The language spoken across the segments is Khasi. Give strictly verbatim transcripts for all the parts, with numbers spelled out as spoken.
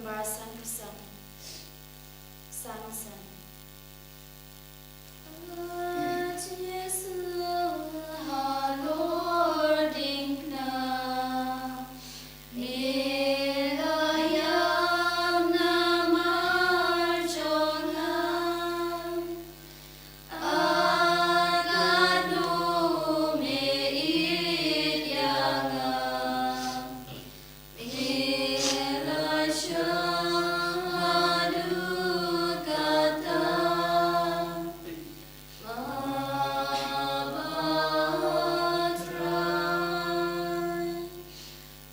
Bar san phew san. San san. A Jisu halor diengphna, me la ïam namar jong nga. A katno me ïeit ïa nga. Me la shah haduh katta. Map, A Trai.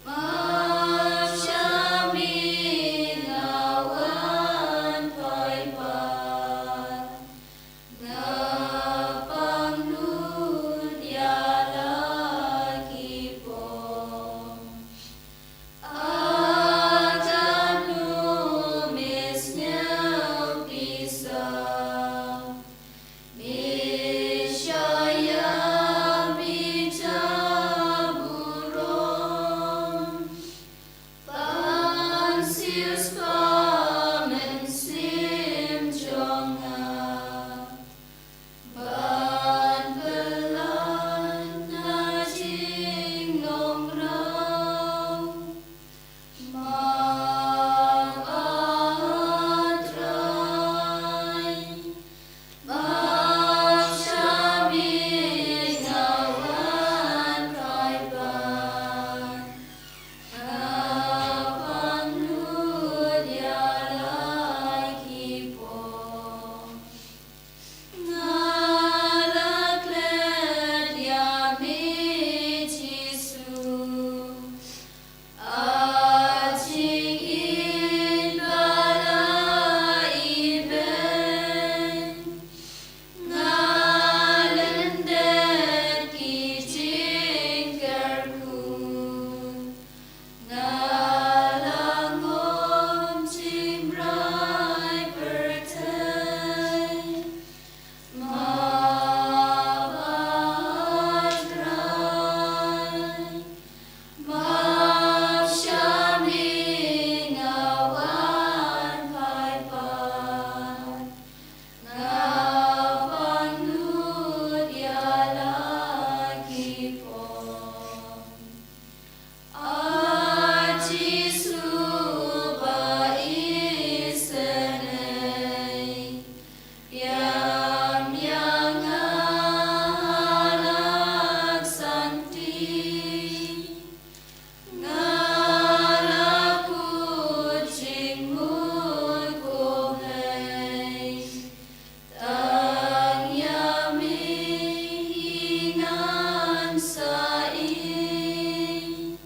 Map sha me nga wan paidbah. Nga pang nud ïa la ki pop. A katno me sngewbha. Me shah ïa me da burom. Ban siewspah mynsiem jong nga. Ban pyllait na jinglong rau. Map, A Trai. Map sha me nga wan paidbah. Nga pang nud ïa la ki pop. Nga la klet ïa me Jisu. A jingïeit ba la ibeiñ. Nga lyndet ki jingkyrkhu. Nga la ngop jingbrai pyrthei. Map, A Trai. Map sha me nga wan paidbah. Nga pang nud ïa la ki pop. A Jisu ba isynei. Ïam ïa nga ha la ka santi. Nga la kut jingmut khublei. Tang ïa me hi ngan sa ïeit.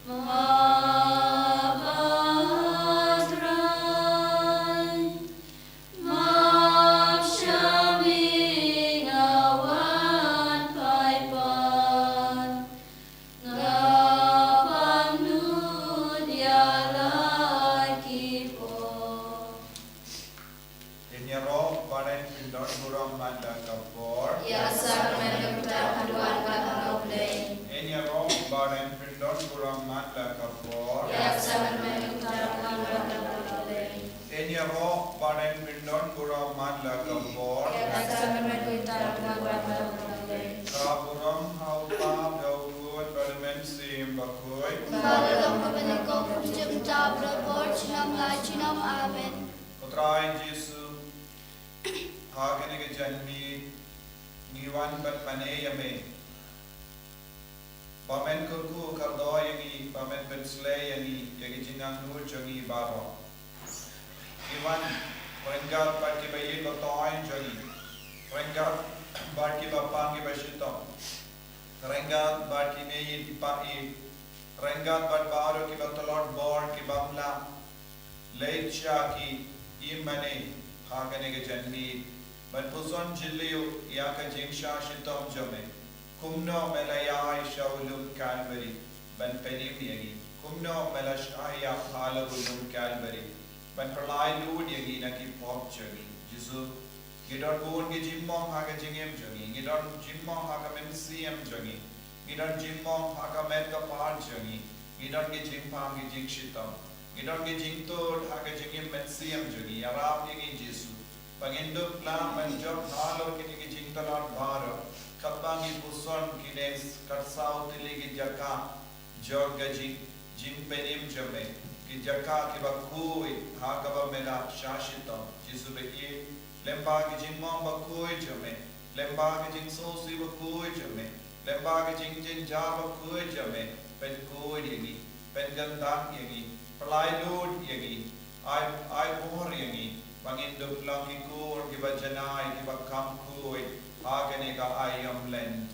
Map, A Trai. Map sha me nga wan paidbah. Nga pang nud ïa la ki pop. Ngin ïaroh ba ngin pyndonburom man la ka por. Ïa ka sangeh mynta bad ha ka por. Ngin ïaroh ba ngin pyndonburom man la ka por. Ïa ka sangeh mynta bad ha ka por. Ngin ïaroh ba ngin pyndonburom man la ka por. Ïa ka sangeh mynta bad ha ka por. Ka burom ha u Kpa bad ha u Khun bad ha u Mynsiem Bakhuid. Kumba la long ha kaba nyngkong, kumjuh mynta bad ha ka por junom la junom. Amen. Ko Trai Jisu, ha kane ka janmiet ngi wan ban mane ïa me. Ba men kyrkhu kyrdoh ïa ngi, ba men pynsleh ïa ngi, ïa ki jingangnud jong ngi baroh. Ngi wan ryngkat bad kiba ïeit ba toiñ jong ngi, ryngkat bad kiba pang kiba shitom, ryngkat bad ki mei ïeit ki pa ïeit, ryngkat bad baroh kiba tlot bor kiba ym lah leit sha ki, ïa mane ha kane ka janmiet ban puson jylliew ïa ka jingshah shitom jong me. Kumno me la ïaid sha u lum Kalbari ban pynim ïa ngi? Kumno me la shah ïap halor u lum Kalbari ban pynlait lut ïa ngi na ki pop jong ngi? Jisu, ngi don bun ki jingmong ha ka jingim jong ngi, ngi don jingmong ha ka mynsiem jong ngi, ngi don jingmong ha ka met ka phad jong ngi, ngi don ki jingpang ki jingshitom. Ngi don ki jingtud ha ka jingim mynsiem jong ngi, ïarap ïa ngi Jisu ba ngin dup lang ban jop halor kine ki jingtlot baroh, katba ngi puson kine kat saw tylli ki jaka jong ka jing, jingpynim jong me, ki jaka kiba khuid ha kaba me la shah shitom. Jisu ba ïeit, lem bad ki jingmong ba khuid jong me, lem bad ki jingsngewsih ba khuid jong me, lem bad ki jingjynjar ba khuid jong me, pynkhuid ïa ngi, pynkyntang ïa ngi, pynlait lut ïa ngi, ai, ai bor ïa ngi ba ngin dup long ki kur kiba janai, kiba kham khuid ha kane ka aïom Lent.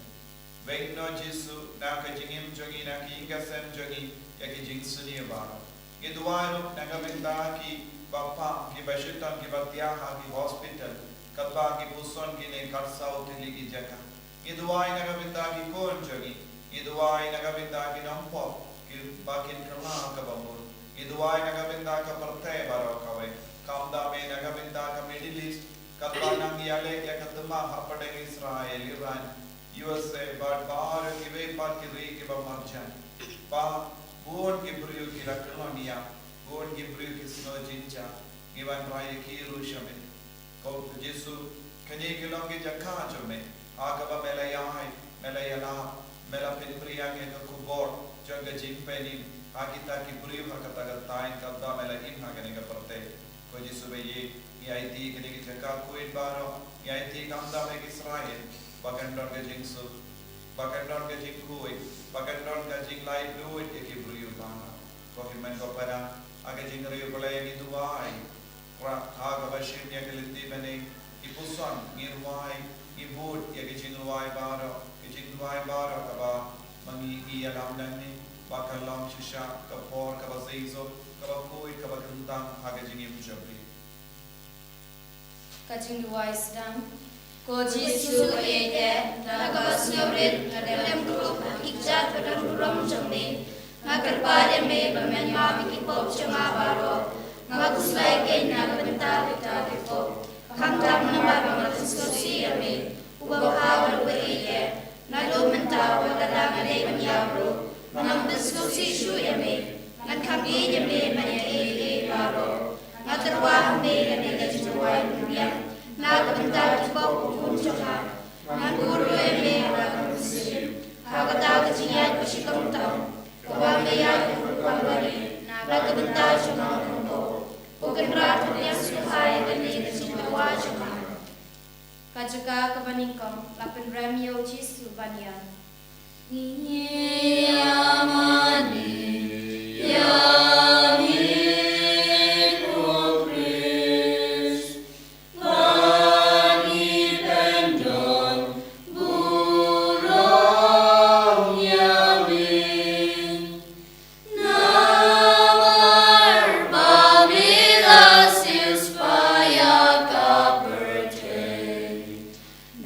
Beiñ noh Jisu na ka jingim jong ngi, na ka ïing ka sem jong ngi, ïa ki jingsniew baroh. Ngi duwai ruh na ka bynta kiba pang, kiba shitom, kiba thiah ha ki hospital, katba ngi puson kine kat saw tylli ki jaka. Ngi duwai na ka bynta ki khun jong ngi. Ngi duwai na ka bynta ki nongpop kiba kin kylla ha kaba mut. Ngi duwai na ka bynta ka pyrthei baroh kawei, khamtam eh na ka bynta ka Middle East, katba nang ïaleh ïa ka thma hapdeng Israel, Iran, U S A bad baroh kiwei pat ki ri kiba marjan. Ba bun ki briew ki la kyllon ïap, bun ki briew ki sngew jynjar. Ngi wanrah ïa ki ruh sha me. Ko Jisu, kine ki long ki jaka jong me ha kaba me la ïai, me la ïalap, me la pynpriang ïa ka khubor jong ka jingpynim ha kita ki briew ha kata ka thaiñ katba me la im ha kane ka pyrthei. Ko Jisu ba ïeit, ngi aiti kine ki jaka khuid baroh, ngi aiti khamtam eh ki Israel, ba kan don ka jingsuk, ba kan don ka jingkhuid, ba kan don ka jinglaitluid ïa ki briew baroh. Ko Hynmen ko Para, ha ka jingriewblei ngi duwai. Khreh ha kaba shim ïa ka lynti bneng, ki puson, ngi rwai, ngi bud ïa ki jingrwai baroh, ki jingduwai baroh kaba ma ngi ngi ïalam nangne, ba kan long shisha ka por kaba seisoh, kaba khuid, kaba kyntang ha ka jingim jong ngi. Ka jingduwai sdang. Ko Jisu ba ïeit, na kaba sngewrit, lem krup ha ki kjat ba don burom jong me, nga kyrpad ïa me ban map ïa ki pop jong nga baroh. Nga khuslai keiñ na ka bynta kita ki pop, khamtam namar ba nga pynsngewsih ïa me, uba bha bad uba ïeit. Naduh mynta wat lada nga dei ban ïap ruh, ngan pynsngewsih shuh ïa me. Ngan kham ïeit ïa me ban ïa kiei kiei baroh. Nga tyrwa ha me lane ka jingduwai pynbiang na ka bynta ki pop ki khun jong nga. Ngan bud ruh ïa me ha la ka mynsiem, ha kata ka jingïaid ba shitom tam kaba me ïaid ha ka kyrpang barieh na ka bynta jong nga u Kynrad. Ko Kynrad, pynbiang sngewbha ïa kane ka jingdawa jong nga. Ka jaka kaba nyngkong, la pynrem ïa u Jisu ban ïam. Ngi ïam, ngi ïam ïa u Khrist, ba ngi pyndonkam burom ïa me. Namar ba me la siewspah ïa ka pyrthei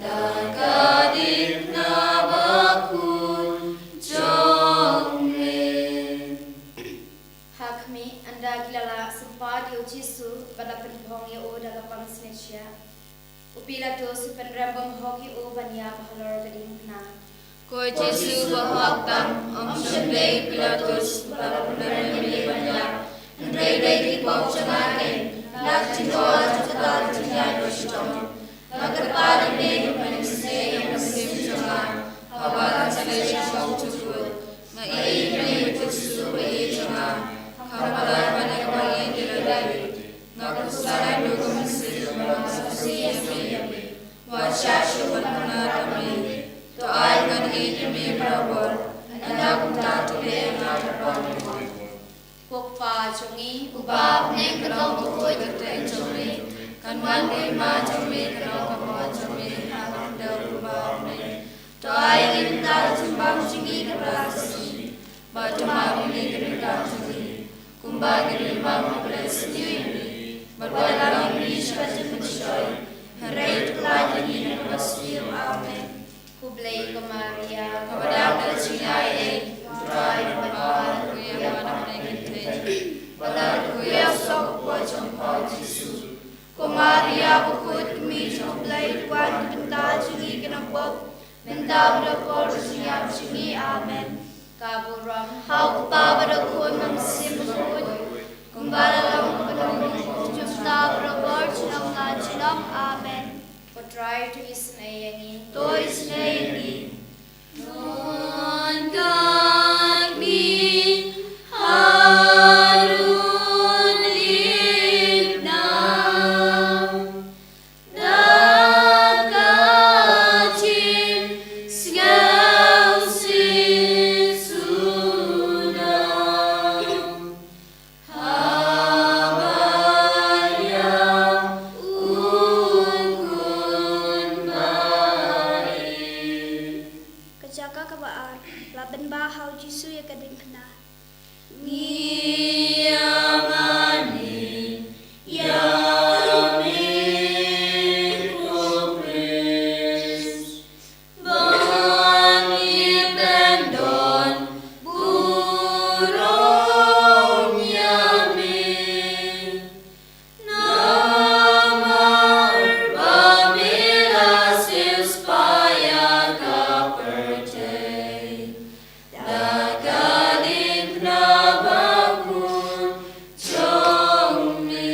da ka dikna bakhuid jong me. Ha khmih, ynda ki la lah sympat ïa u Jisu bad la pynphong ïa u da ka pansngiat shiah, u Pilatus u pynrem bymhok ïa u ban ïap halor ka diengphna. Ko Jisu ba hok tam, ym shym dei u Pilatus uba la pynrem ïa me ban ïap, hynrei dei ki pop jong nga keiñ, na ka jingdawa jong kata ka jingïaid ba shitom. Nga kyrpad ïa me ban pynsngew ïa ka mynsiem jong nga, haba ngan sa leit sha shong jong u kut. Nga ïeit ïa me, ko Jisu ba ïeit jong nga, kham pat ban ïa ka bangeit ïa lade. Nga khuslai naduh ka mynsiem ba nga sngewsih ïa me. Wat shah shuh ban kynad ïa me. To ai ngan ïeit ïa me barabor, ynda kumta to leh ïa nga ban ïa me. Ko Kpa jong ngi uba ha bneng, kan long bakhuid ka kyrteng jong me. Kan wan ka hima jong me, kan long ka mon jong me ha ka khyndew kumba ha bneng. To ai ïa ngi mynta ka jingbam jong ngi kaba la ka sngi, bad to map ïa ngi ki ryngkat jong ngi, kumba ngi ruh ngi map ïa kiba la sniew ïa ngi. Bad wat lam ïa ngi sha ka jingpynshoi, hynrei to pynlait ïa ngi na kaba sniew. Amen. Khublei ko Maria, kaba dap da ka jingaiei, U Trai u don bad pha, na ka kyrteng bad ha bneng kynthei. Bad la kyrkhu ïa u soh ka por jong pha u Jisu. Ko Maria bakhuid, kmie jong U Blei, to wan na ka bynta jong ngi ki nongpop, mynta bad ha ka por ka jingïap jong ngi. Amen. Ka burom ha U Kpa bad ha U Khun bad ha U Mynsiem Bakhuid. Kumba la long ha ka lynnong, junom baroh, junom la junom. Amen. Ko Trai, to isynei ïa ngi. To isynei ïa ngi. Nun ka khmih harud diengphna, da ka jingsngewsih sngewsih. Haba ïa u khun ba ïeit. Ka jaka kaba ar, la pynbha ha u Jisu ïa ka diengphna. Ngi ïa mane ïa me ko Khrist. Ba ngi pyndon burom ïa me. Namar ba me la siewspah ïa ka pyrthei da ka diengphna bakhuid jong me.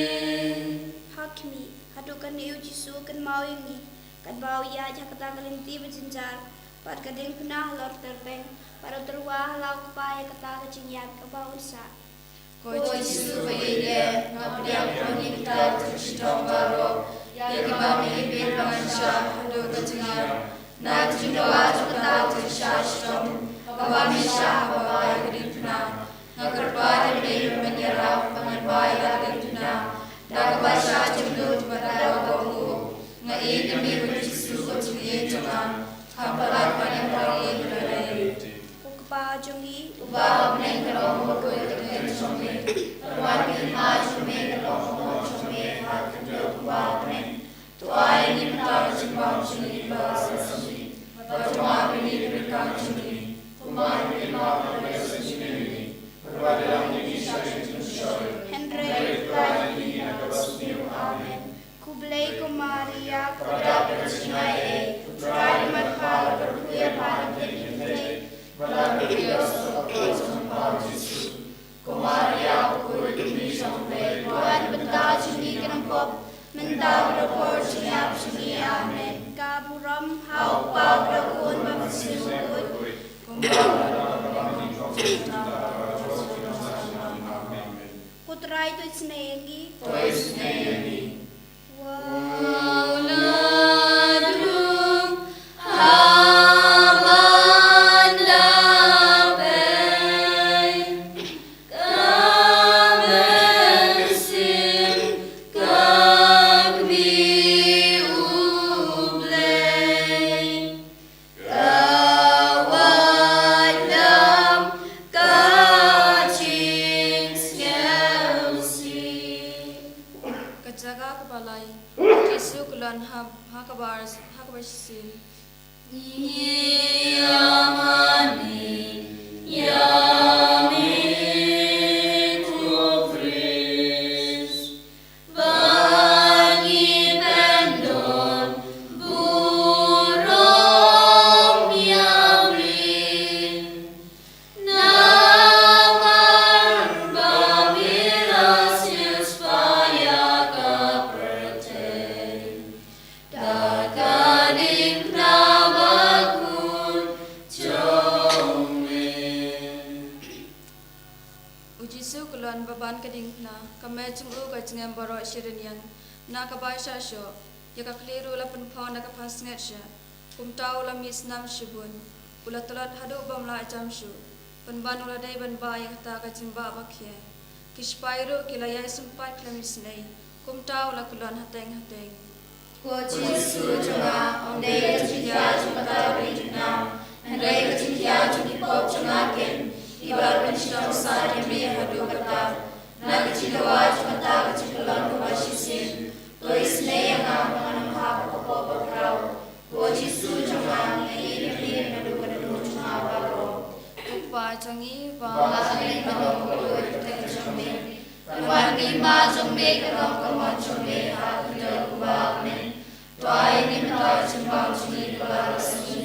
Ha khmih, haduh kane u Jisu u kynmaw ïa ngi. Katba u ïaid ha kata ka lynti ba jynjar, bad ka diengphna halor tyrpeng, bad u tyrwa ha la u Kpa ïa kata ka jingïaid kaba un sah. Ko Jisu ba ïeit, nga pdiang ïa ngi kita ka jingshitom baroh ïa kiba me ïeit ban shah haduh ka jingïap. Na ka jingdawa jong kata ka jingshah shitom kaba me shah haba phai ïa ka diengphna, nga kyrpad ïa me ban ïarap ba ngan phai ïa ka diengphna da kaba shah jingduh bad da kaba kohnguh. Nga ïeit ïa me ko Jisu ko Jingïeit jong nga. Kham palat ban ïa pyrshah ïa me. Ko Kpa jong ngi uba ha bneng, ka long bakhuid ka kyrteng jong me. Ka wan ka hima jong me, ka long ka mon jong me ha ka khyndew kumba ha bneng. To ai ïa ngi mynta ka jingbam jong ngi ba la shisien. Bad to map ïa ngi ki ryngkang jong ngi kumba ngi map ïa ki ba la shisien ïa ngi. Bad wat ïalam ïa ngi sha ka jingpynshoi. Hynrei to pynlait ïa ngi na kaba sniew. Amen. Khublei ko Maria, kaba dap da ka jingaiei, U Trai u marpa la kyrkhu ïa pha na pdeng ki kynthei, bad la kyrkhu ïa u sopor jong pha u Jisu. Ko Maria, ko kmie jong U Blei, to wan na ka bynta jong ngi ki nongpop, mynta bad ha ka por jingïap jong ngi. Amen. Ka burom ha U Kpa, U Khun bad U Mynsiem Bakhuid. Ko Trai, to isynei ïa ngi. Wat la rung ha ban da pei ka mynsiem ka khmih U Blei. Ka waitlam ka jingsngewsih. Ka jaka kaba lai, Jisu u khlon ha, ha kaba ar, ha kaba shisien. Ngi ïa mane ïa me ko Khrist. Ba ngi pyndon burom ïa me. Namar ba me la siewspah ïa ka pyrthei da ka diengphna bakhuid jong me. U Jisu u khlon ba ban ka diengphna, ka met jong u ka jngai baroh shi rynïeng. Na kaba shah shoh, ïa ka khlieh ruh la pynphong da ka pansngiat shah. Kumta u la mih snam shibun, u la tlot haduh ba um lah jam shuh. Pynban u la dei ban bah ïa kata ka jingbah ba khia. Ki sipai ruh ki la ïai sympat khlem isynei. Kumta u la khlon hateng hateng. Ko Jisu jong nga, ym dei ka jingkhia jong kata ka ri Vietnam, hynrei ka jingkhia jong ki pop jong nga kin, kiba la pynshitom sah ïa me haduh katta. Na ka jingdawa jong kata ka jingkhlon kaba shisien, to isynei ïa nga ba ngan ym hap ha ka pop bakhraw. Ko Jisu jong nga, nga ïeit ïa me naduh ka dohnud jong nga baroh. Ko Kpa jong ngi ba ha bneng, ka long ka kyrteng jong me. Ka wan ka hima jong me, ka long ka mon jong me ha ka khyndew kumba ha bneng. To ai ïa ngi mynta ka jingbam jong ngi kaba la ka sngi.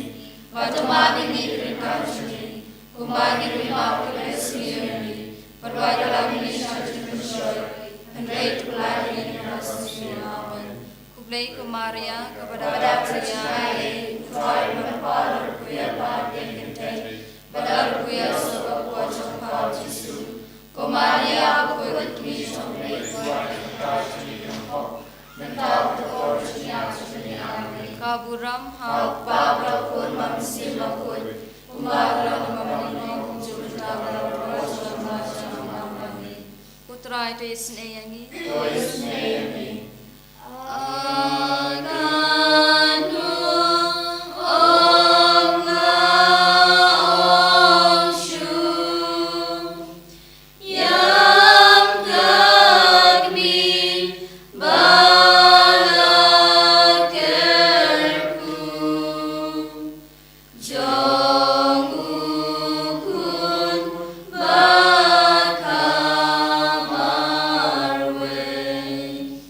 Bad to map ïa ngi ki ryngkang jong ngi kumba ngi ruh ngi map ïa kiba la sniew ïa ngi. Bad wat ïalam ïa ngi sha ka jingpynshoi. Khublei ko Maria, kaba dap ka jingaiei, U Trai u don bad pha, la kyrkhu ïa pha ha ki kynthei, bad la kyrkhu ïa u sawdong jong pha U Jisu. Ko Maria, bakhuid, kmie jong U Blei, to ai ha ngi kiba ïeit, mynta bad ha ka por jong ngi. Amen. Ka burom ha U Kpa bad ha U Khun bad ha U Mynsiem Bakhuid, kumba ka long ha kaba nyngkong, kumjuh mynta bad ha ka por jong ngi. Amen. Ko Trai to isynei ïa ngi. To isynei ïa ngi. Jong U Khun bad ka Marwei.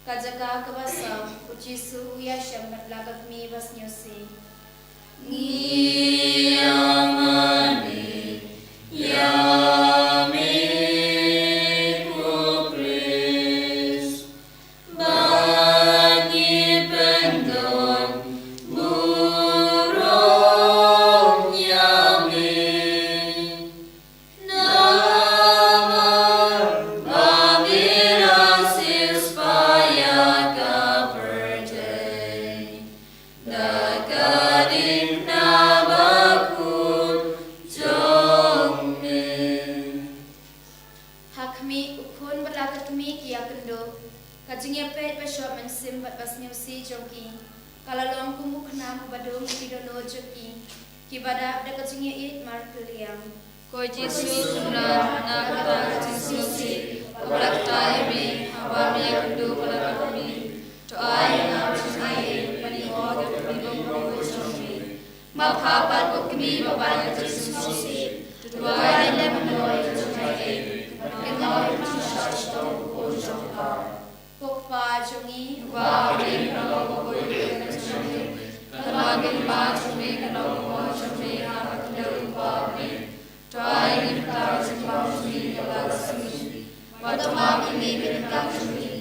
Ka jaka kaba saw, U Jisu u ïashem bad la ka kmie ba sngewsih. Ngi ïamane ïa me ko Khrist. Ba ngi pyndon burom ïa me. Namar ba me la siewspah ïa ka pyrthei da ka diengphna bakhuid jong me. Ha khmih, U Khun bad la ka kmie ki ïakynduh. Ka jingïapeit ba shoh mynsiem bad ba sngewsih jong ki ka la long kum u khnam uba dum ïa ki dohnud jong ki, kiba dap da ka jingïaieit markylliang. Ko Jisu, pynbna na ka bynta ka jingsngewsih kaba la ktah ïa me haba me ïakynduh bad la ka kmie. To ai ïa nga ka jingaiei ban ïoh ïa ka kmie bakhuid jong me. Map ha pat ko kmie ba bun ïa ka jingsngewsih. To duwai lem ïa ka jingaiei, ban kynmaw ïa ka jingshah shitom u Khun jong pha. Ko Kpa jong ngi uba ha bneng, to long bakhuid ïa ka kyrteng jong me. Kan long ka hima jong me, kan long ka mon jong me ha ka khyndew uba ha bneng. To ai ïa ngi mynta ka jingbam jong ngi kaba la ka sngi. Bad to map ïa ngi ki ryngkat jong ngi,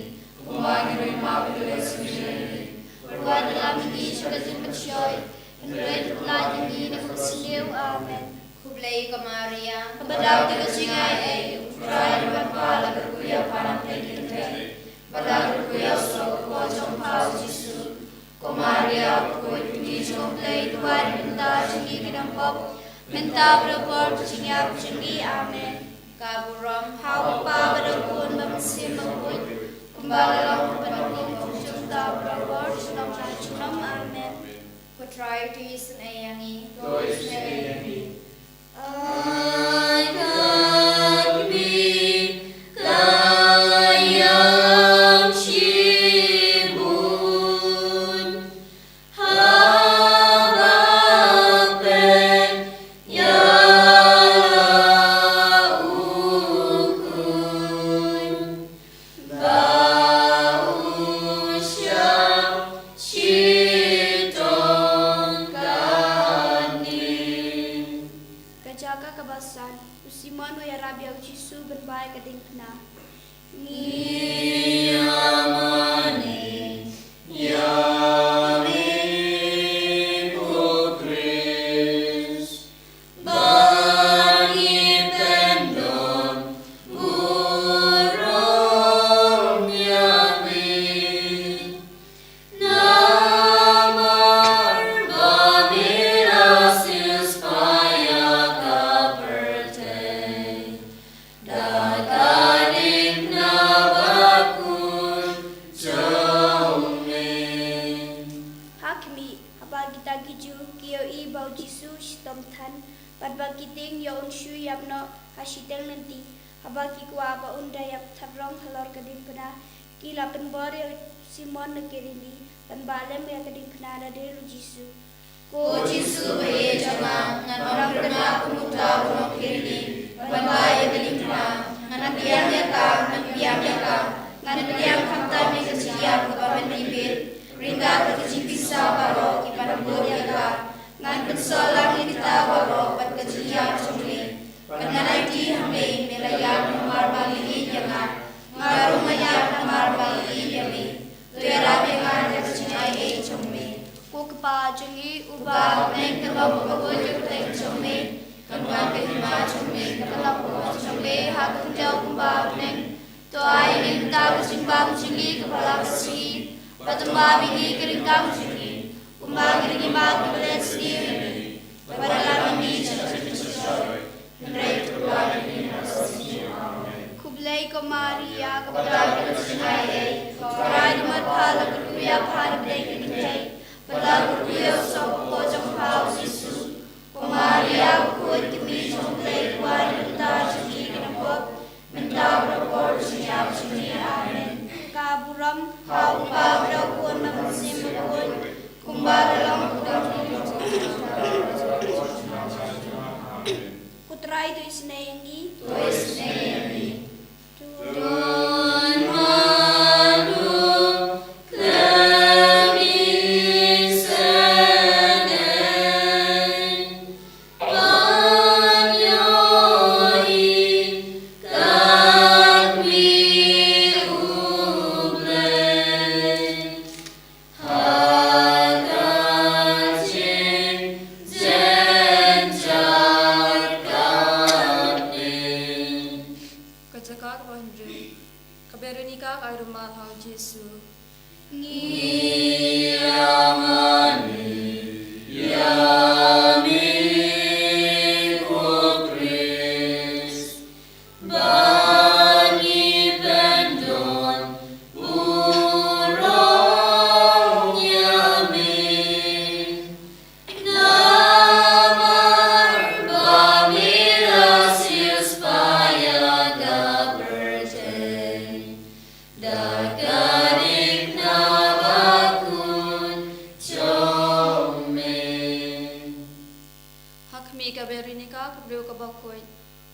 kumba ngi ruh ngi map ïa kiba sngewsih ïa ngi. Bad wat ïalam ïa ngi sha ka jingpynshoi, hynrei to pyllait ïa ngi na kaba sniew. Amen. Khublei ko Maria, kaba dap ka jingaiei, U Trai u don bad pha, la kyrkhu ïa pha ha ki kynthei, bad la kyrkhu ïa u sawdong jong pha U Jisu. Ko Maria, bakhuid, kmie jong U Blei, to wad na ka bynta jong ngi ki nongpop, mynta bad ha ka por ka jingïap jong ngi. Amen. Ka burom ha U Kpa bad ha U Khun bad ha U Mynsiem Bakhuid, kumba ka long ha kaba nyngkong, kumjuh mynta bad ha ka por junom junom. Amen. Ko Trai to isynei ïa ngi. To isynei ïa ngi. Ai ka kmie ka ïam shibun, haba peit ïa la U Khun ba u shah shitom kane. Ka jaka kaba san, u Simon u ïarap ïa U Jisu ban bah ïa ka diengphna. Ngi ïamane ïa me ko Khrist, ba ngi pyndon burom ïa me. Namar ba me la siewspah ïa ka pyrthei da ka diengphna bakhuid jong me. Ha khmih, haba kita ki Jiw ki ïohi ba U Jisu u shitom than, bad ba ki tieng ïoh un shu ïap noh ha shiteng lynti, haba ki kwah ba un da ïap throng halor ka diengphna, ki la pynbor ïa u Simon na Kirene ban bah lem ïa ka diengphna da dei U Jisu. Ko Jisu ba ïeit jong nga, ngan ym khynnah kum uta u nong Kirene ban bah ïa ka diengphna. Ngan pdiang ïa ka, ngan pdiang ïa ka, ngan pdiang khamtam ïa ka jingïap kaba mynta bit, ryngkat bad ka jingpisa baroh kiban bud ïa ka. Ngan pynsol lang ïa kita baroh bad ka jingïap jong me. Bad ngan aiti ha me, me la ïap namar ba me ïeit ïa nga. Nga Kumba u neng, to ai ïa ngi mynta ka jingbam jong ngi kaba la ka sngi, bad to map ïa ngi ki ryngkang jong ngi, kumba ngi ryngkang ïa kiba la ka sngi ïa ngi, bad to lam ïa ngi sha ka jingshyrkhei, hynrei to kylla ïa ngi na ka sngi. Amen. Khublei ko Maria, kaba don ka jingaiei, U Trai u don bad pha, la kyrkhu ïa pha na pdeng ki kynthei, bad la kyrkhu ïa u soh bakhuid jong pha u Jisu. Ko Maria bakhuid, ka kmie jong U Blei, to wad na ka bynta jong ngi kiba na pop, mynta bad ha ka por jingïap jong ngi. Amen. Ka burom ha U Kpa bad ha U Khun bad ha U Mynsiem Bakhuid, kumba ka long, kumba ka long, Amen. Ko Trai to isynei ïa ngi. To isynei ïa ngi. Don mano ka kmie sangeh ban ïohi ka kmie U Blei ha ka jingjynjar katne. Ka jaka kaba hynriew. Ka Berenika ka ai rumal ha U Jisu. Ngi ïa mane ïa me ko Khrist, ba ngi pyndon burom ïa me. Namar ba me la siewspah ïa ka pyrthei da ka diengphna bakhuid jong me. Ha khmih, ka Berenika ka briew kaba khuid,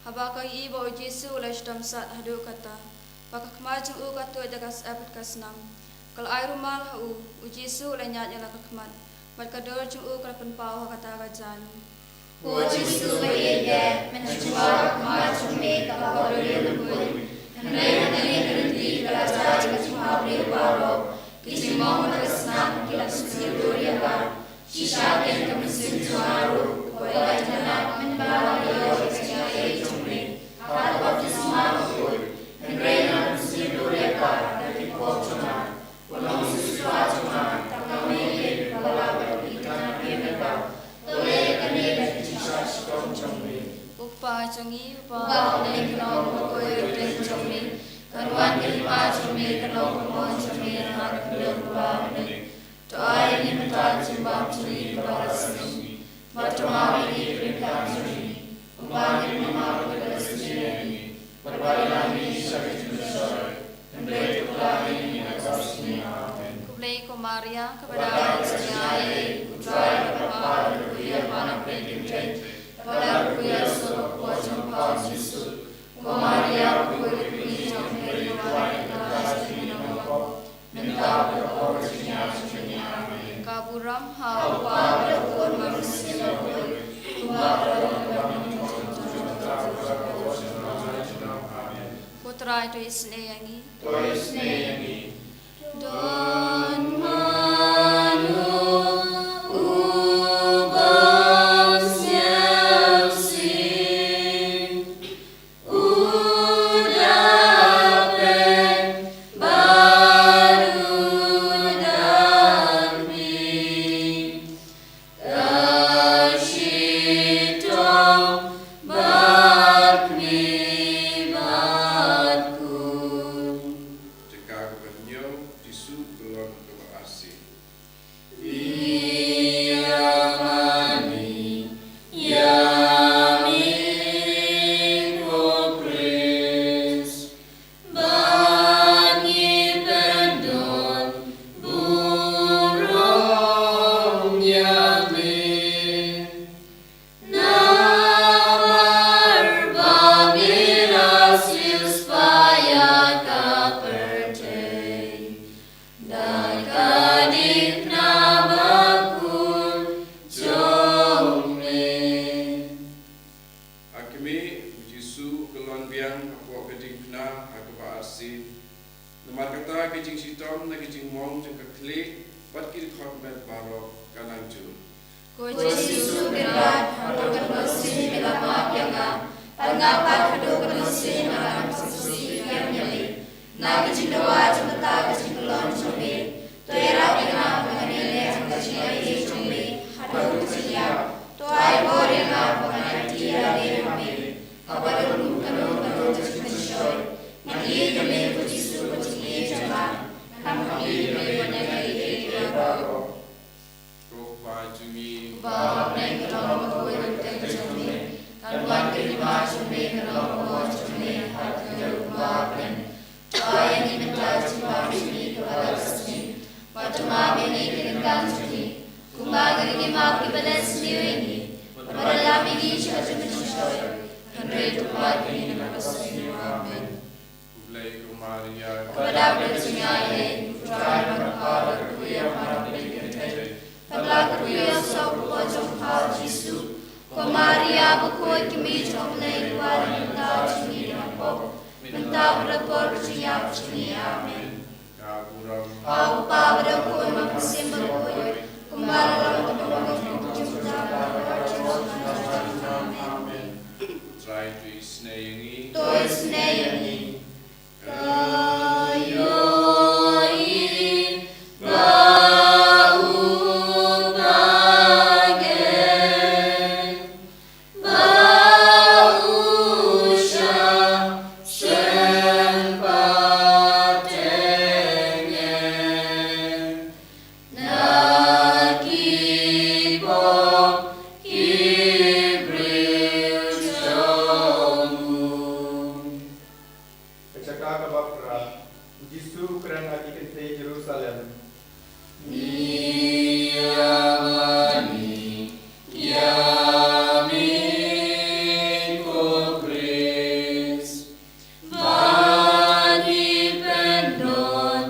haba ka ïohi ba U Jisu u la shitom sat haduh katta, ba ka khmat jong u ka tuid da ka syep bad ka snam, ka la ai rumal ha u. U Jisu u la ñiad ïa la ka khmat, bad ka dur jong u ka la pynpaw ha kata ka jaiñ. Ko Jisu ba ïeit, mynta shuwa ka khmat jong me ka la ïoh lyngngoh. Hynrei ha kane ka lynti ka la jia ïa ka jingmawriewpara, ka jingmong bad ka snam ki la pynsngewdur ïa ka. Shisha kein ka mynsiem jong nga ruh ka la ïaineh mynba nga la ïoh ïa ka jingaiei jong me ha ka baptisma bakhuid. Hynrei nga la pynsngewdur ïa ka da ki pop jong nga. Ko Nongsiewspah jong nga, tang ma me kaba lah ban pynkynmaw ïa me ba to leh ïa kane da ka jingshah shitom jong me. Ko Kpa jong ngi uba ha bneng, kan ong ka hynriew jong me, kan wan ka hima jong me, kan long ka mon jong me ha ka pyrthei bad ha bneng. To ai ïa ngi mynta ka jingbam jong ngi kaba la ka sngi, bad to map ïa ngi ki ryngkang jong ngi, kumba ngi map ïa kiba la ka sngi ïa ngi, bad wat lam ïa ngi sha ka jingshyrkhei, hynrei to kylla ïa ngi na ka sngi. Amen. Khublei ko Maria, kaba don ka jingaiei, U Trai u don bad pha, la kyrkhu ïa pha na pdeng ki kynthei, bad la kyrkhu ïa u soh bakhuid jong pha u Jisu. Ko Maria bakhuid, ka kmie jong U Blei, to wad na ka bynta jong ngi kiba na pop, mynta bad ha ka por jingïap jong ngi. Amen. Ka burom ha U Kpa bad ha U Khun bad ha U Mynsiem Bakhuid, kumba ka long, kumba ka long, Amen. Ko Trai to isynei ïa ngi. To isynei ïa ngi. Don mano uban sngewsih, u da peit bad u da khmih, ka shitom bad khmih bad khun. Jaka kaba hynñiew, Jisu u kyllon kaba arsien. Ïa mane ïa me ko Khrist, ba ngi pyndon burom ïa me. Namar ba me la siewspah ïa ka pyrthei da ka diengphna bakhuid jong me. Ha khmih, U Jisu u kyllon biang hapoh ka diengphna ha kaba arsien. Namar kata ka jingshitom na ka jingmong jong ka khlieh bad ki dkhot met baroh ka nang jur. Ko Jisu, kynrad, haduh katno sien me la map ïa nga? Bad nga pat haduh katno sien nga la Haba la rung ka rung ka rung jong ka mynshuwa, ngan ïeit ïa me ko Jisu ko jingïeit jong nga. Ngan kham ïeit ïa me ban ïa kiei kiei baroh. Ko Pa jong ngi uba ha bneng, ka long ka kyrteng jong me. Kan wan ka hima jong me, ka long ka mon jong me ha ka khyndew uba ha bneng. To ai ïa ngi mynta ka jingbam jong ngi kaba la ka sngi. Bad to map ïa ngi ki ryngkat jong ngi, kumba ngi ruh ngi map ïa kiba la sniew ïa ngi. Bad wat lam ïa ngi sha ka jingmynshuwa, hynrei to pynlait ïa ngi na ka sngi. Amen. Khublei ko Maria, kaba dap da ka jingaiei, U Trai u don bad pha, bad kyrkhu ïa pha ha baroh ki kynthei, bad la kyrkhu ïa u saw ka por jong pha u Jisu. Ko Maria bakhuid, ka Mei jong U Blei, duwai ïa ngi mynta ka jingjynjar pop, mynta bad ha ka por ka jingïap jong ngi. Amen. Ka burom ha U Kpa bad ha U Khun bad ha U Mynsiem Bakhuid, kumba la long, kumba ka long, kumba ka long, kumba ka long. Amen. Trai to isynei ïa ngi. To isynei ïa ngi. Ka ïohi ba u bangeit ba u shah seng pateng na ki pop ki briew jong u. Ka jaka kaba phra. U Jisu u kren ha ki kynthei Jerusalem. Ngi ïa mane ïa me ko Khrist, ba ngi pyndon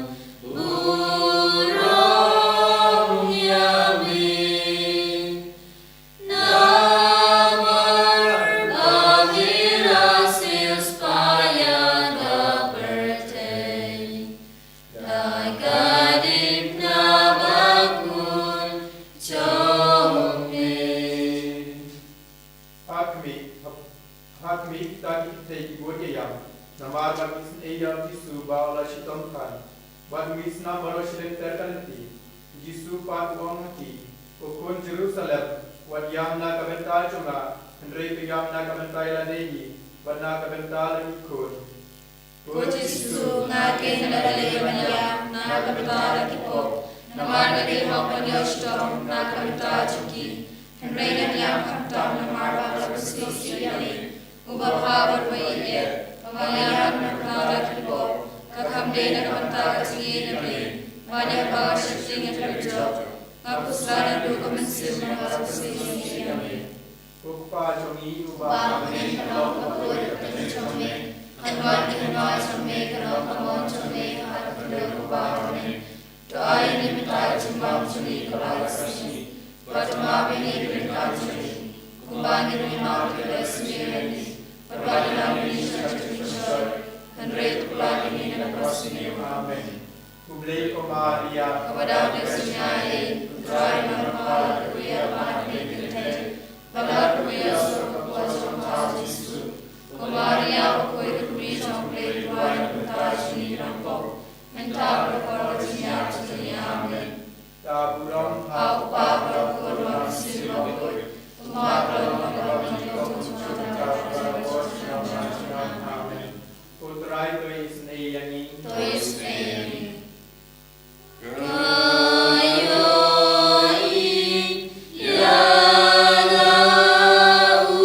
burom ïa me. Namar ba me la siewspah ïa ka pyrthei da ka dei na bakhuid jong me. Ha khmih, ha khmih kita ki kynthei ki bud ïa ïam, namar ba ki isynei ïa u Jisu ba u la shitom than. Bad u mih snam baroh shilynter ka lynti. U Jisu pat u ong ha ki, Ko khun Jerusalem, wat ïam na ka bynta jong nga, hynrei to ïam na ka bynta ïa lade hi, bad na ka bynta la ki khun. Ko Jisu, nga keiñ nga la leh ban ïam na ka bynta la ki pop, namar nga dei hok ban ïoh shitom na ka bynta jong ki. Hynrei ngan ïam khamtam namar ba la pynshoi ïa me. U Bapha bad u Ïeit, ba nga ïam na ka bynta la ki pop, ka kham dei na ka bynta ka jingïeit jong me. Ba ïa ka sheptieng ïa ka jong nga pynslai naduh ka mynsiem ba la pynshoi ïa me. Ko Kpa jong ngi uba ha bneng, ka long ka kyrteng jong me. Kan wan ka hima jong me, ka long ka mon jong me ha ka khyndew uba ha bneng. To ai ïa ngi mynta ka jingbam jong ngi kaba la ka sngi. Bad to map ïa ngi ki ryngkat jong ngi, kumba ngi ruh ngi map ïa kiba la sniew ïa ngi. Bad wat lam ïa ngi sha ka jingmynshuwa, hynrei to pynlait ïa ngi na ka sngi. Amen. Khublei ko Maria, kaba dap da ka jingaiei, U Trai u don bad pha, la kyrkhu ïa pha ha baroh ki kynthei, bad la kyrkhu ïa u saw ka por jong pha u Jisu. Ko Maria bakhuid, ka Mei jong U Blei, duwai ïa ngi mynta ha ka sngi jong ngi. Mynta bad ha ka por ka jingïap jong ngi. Amen. Ka burom ha U Kpa bad ha U Khun bad ha U Mynsiem Bakhuid. Kumba ka long, kumba ka long, kumba ka long. Amen. Ko Trai to isynei ïa ngi. To isynei ïa ngi. Ka ïohi ïa nga u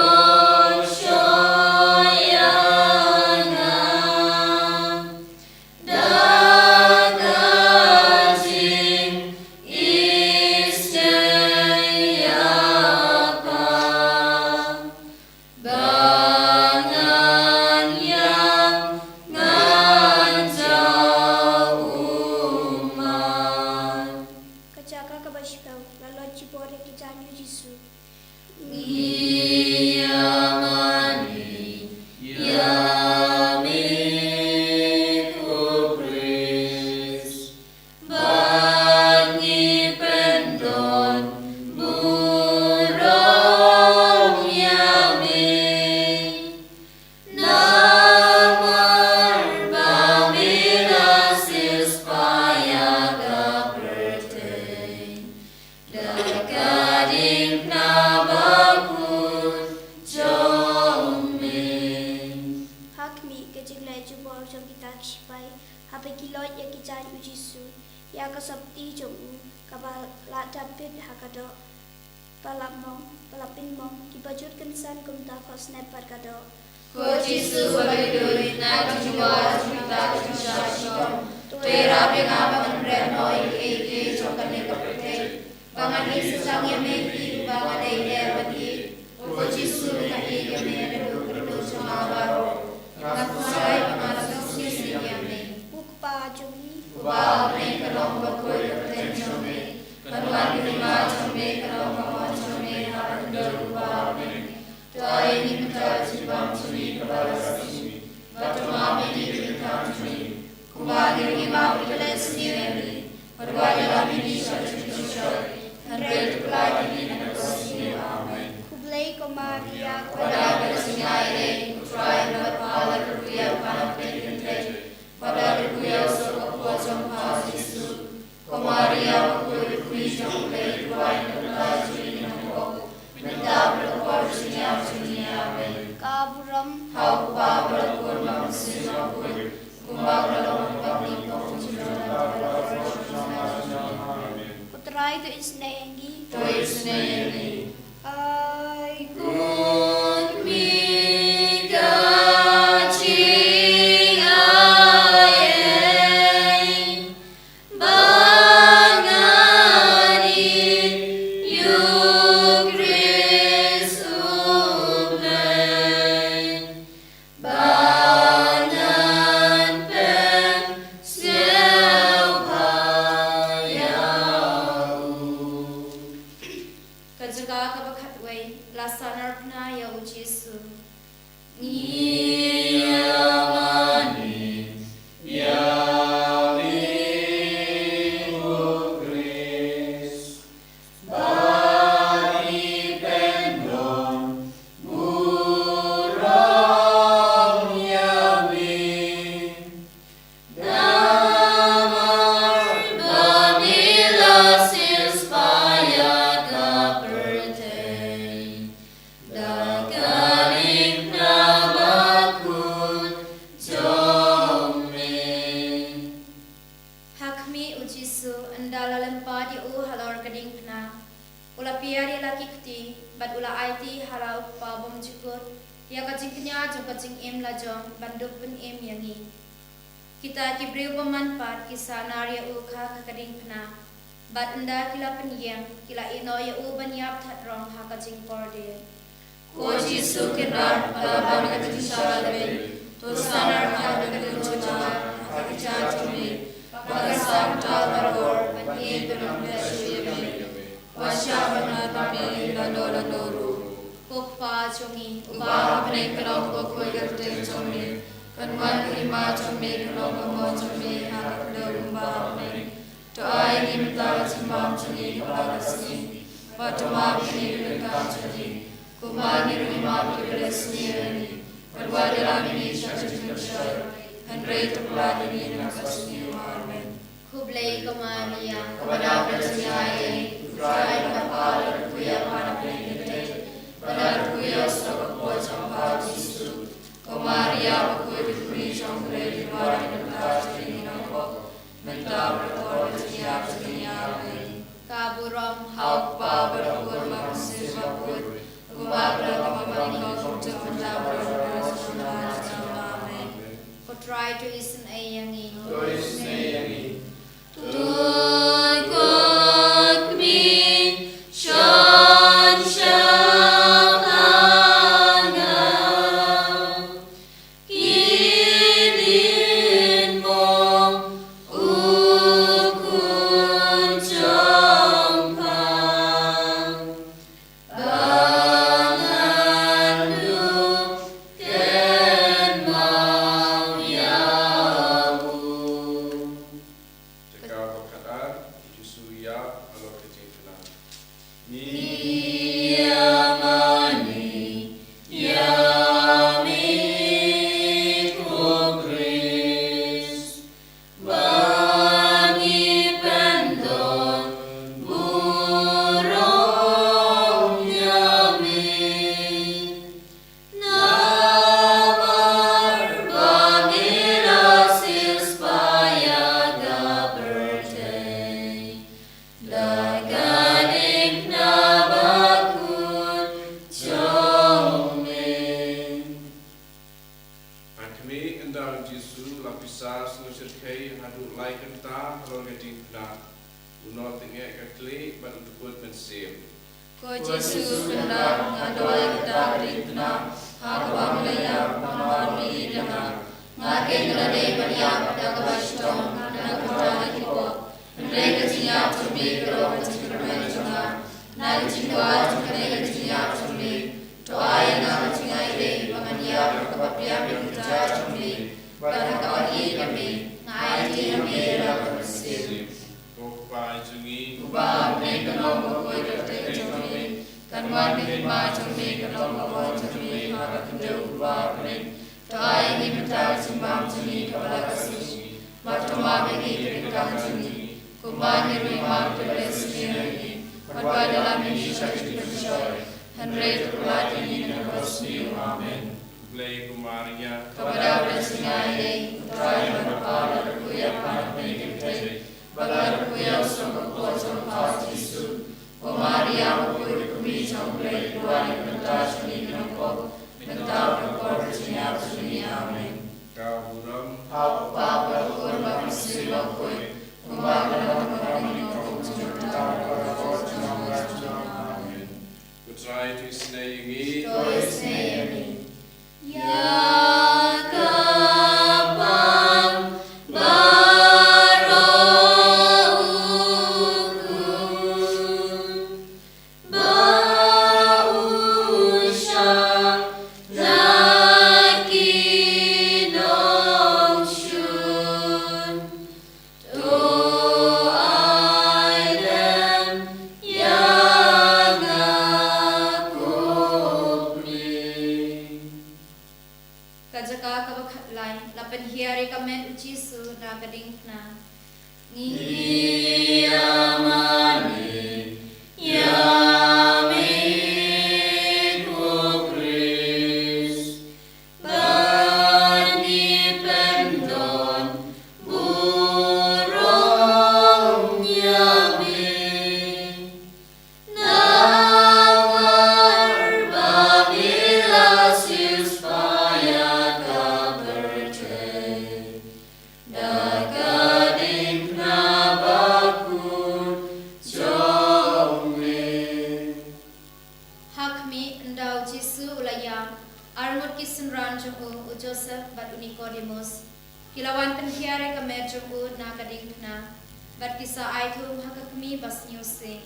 Khublei ïa nga da ka jingïeit ïa pha. Ba ngan ïam ngan jaw ummat. Ka jaka kaba shiphew, la leit jubor ïa ki jaiñ u Jisu. Ngi ïa mane ïa me ko Khrist. Bad ngi pyndon burom ïa me. Namar ba me la siewspah ïa ka pyrthei da ka diengphna bakhuid jong me. Ha khmih, ka jingleit jubor jong kita ki shipai, haba ki leit ïa ki jaiñ u Jisu, ïa ka sopti jong u kaba la dap bit ha ka doh, ba la mong, ba la pynmong, kiba jur kynsan kumta khohsnep bad ka doh. Ko Jisu ba kyrduh, na ka jingjia jong kata ka jingshah shitom, to ïarap ïa nga ba ngan rep noh ïa kiei kiei jong kane ka pyrthei, ba ngan ïeit shisha ïa me, ba nga dei eh bad ïeit. Ko Jisu, nga ïeit ïa me naduh ka kynduh jong nga baroh. Nga khuslai ba nga la sngewsih ïa me. Ko Kpa jong ngi uba ha bneng, ka long bakhuid ka kyrteng jong me. Kan wan ka hima jong me, kan long ka mon jong me ha ka khyndew uba ha bneng. To ai ïa ngi mynta ka jingbam jong ngi kaba la ka sngi, bad to map ïa ngi ki jingthmu jong ngi, kumba ngi ruh ngi map ïa ki ba leh sniew ïa ngi. Bad wat ïalam ïa ngi sha ka jingpynshoi, hynrei to pynlait ïa ngi na ka bymsniew. Amen. Khublei ko Maria, ka dap ka jingaiei, U Trai u don bad pha, la kyrkhu ïa pha na pdeng ki kynthei, bad la kyrkhu ïa u sawdong ka por jong pha u Jisu. Ko Maria bakhuid, khuid jong U Blei, duwai ïa ngi ki bymjukut, mynta bad ha ka por jingïap jong ngi. Amen. Ka burom ha U Kpa bad ha U Khun bad ha U Mynsiem Bakhuid, kumba ka la long, kumba ka don, kumba ka la wan, bad ha ka por jong ngi. Amen. Ko Trai to isynei ïa ngi. To isynei ïa ngi. Ai kut mi ka jingaiei. Ba ngan ïeit ïa U Khrist U Blei, ba ngan pynsngewbha ïa u. Ka jaka kaba khatwei, la sahnarphna ïa U Jisu. Ngi ïa mane ïa me ko Khrist, ba ngi pyndon burom ïa me. Namar ba me la siewspah ïa ka pyrthei da ka diengphna ba U la pynïar ïa la ki kti, bad u la aiti ha la u Kpa bymjukut ïa ka jingkñia jong ka jingim la jong ban dup pynim ïa ngi. Kita ki briew bymman pat ki sahnarphna ïa u kha ka diengphna, bad ynda ki la pynïeng, ki la ïehnoh ïa u ban ïap thad rong ha ka jingkordit. Ko Jisu Kynrad, ba la ban ka jingshah lade, to sahnarphna ïa ka jingkñia ha ka jingim jong me, ba kan sa uta ka bor ban ïeit bad ban pynshoi ïa me. Wat shah ban ngat ïa me lano lano ruh. Ko Kpa jong ngi uba ha bneng, kan long ka kyrteng jong me, kan wan ka hima jong me, kan long ka mon jong me ha ka khyndew kumba ha bneng. To ai ngi mynta ka jingbam jong ngi kaba la ka sngi, bad to map ïa ngi ki ryngkat jong ngi, kumba ngi ruh ngi map ïa kiba la ka sngi ïa ngi, bad wat ïalam ïa ngi sha ka jingpynshoi, hynrei to pynlait ïa ngi na ka sngi. Amen. Khublei ko Maria, kaba dap da ka jingaiei, U Trai u don bad pha, la kyrkhu ïa pha na pdeng ki kjat, bad la kyrkhu ïa u snoh ka por jong pha u Jisu. Ko Maria bakhuid, ka kmie jong U Blei, to wad ïa ngi mynta ha ka jingim jong ngi, mynta bad ha ka por jong ka jingïap jong ngi. Amen. Ka burom ha U Kpa bad ha U Khun bad ha U Mynsiem Bakhuid, kumba ha kaba nyngkong, kumjuh, mynta bad ha ka por jong ka jingim. Amen. Ko Trai to isynei ïa ngi. To isynei ïa ngi. To ïa ka kmie shan sha nga, ki dien mo u khun jong pha, ba ngan dup kynmaw ïa u. Jaka ba khatar, U Jisu u ïap halor ka jingkhnang. Ngi ïa mane ïa me ko Khrist, ba ngi pyndon burom ïa me. Namar ba me la siewspah ïa ka pyrthei da ka diengphna bakhuid jong me. Ha khmih, ynda u Jisu u la pisa sngewsih haduh lai kynta halor ka diengphna, u noh tyngeh ka khlieh bad u dkut mynsiem. Ko Jisu Kynrad, nga duwai ïa kata ka diengphna, ha kaba me la ïap, namar ba me ïeit ïa nga. Nga keiñ nga la dei ban ïap da kaba shitom na ka bynta ki pop. Hynrei ka jingïap jong me ka long ka jingkyrmen jong nga. Na ka jingduwai jong kane ka jingïap jong me, to ai ïa nga ka jingaiei ba ngan ïap ha kaba pdiang ïa ka jingïap jong me, bad ha kaba ïeit ïa me, nga aiti ha me ïa la ka mynsiem. Ko Kpa jong ngi uba ha bneng, kan long bakhuid ka kyrteng jong me, kan wan ka hima jong me, kan long ka mon jong me ha ka khyndew kumba ha bneng. To ai ïa ngi mynta ka jingbam jong ngi kaba la ka sngi, bad to map ïa ngi ki ryngkat jong ngi, kumba ngi ruh ngi map ïa kiba la ka sngi ïa ngi, bad wat ïalam ïa ngi sha ka jingpynshoi, hynrei to pynlait ïa ngi na kaba sniew. Amen. Khublei ko Maria, kaba dap da ka jingaiei, U Trai u don bad pha, la kyrkhu ïa pha na pdeng ki kjat, bad la kyrkhu ïa u snoh ka por jong pha u Jisu. Ko Maria bakhuid, ka kmie jong U Blei, to wad ïa ngi mynta ha ka jingim jong ngi, mynta bad ha ka por ka jingïap jong ngi. Amen. Ka burom ha U Kpa bad ha U Khun bad ha U Mynsiem Bakhuid, kumba ha kaba nyngkong, kumjuh, mynta bad ha ka por jong ka jingim. Amen. U Trai to isynei ïa ngi. To isynei ïa ngi. Ïa ka bam baroh u khun, ba u shah da ki nongshun. To ai lem ïa nga ko Blei. Ka jaka kaba khatlai, la pynhiar ïa ka met u Jisu na ka diengphna. Ngi ïa mane ïa me ko Khrist, ba ngi pyndon burom ïa me. Joseph bad u Nikodemos, ki la wan pynhiar ïa ka met jong u na ka diengphna, bad ki sa ai thum ha ka kmie ba sniew seh.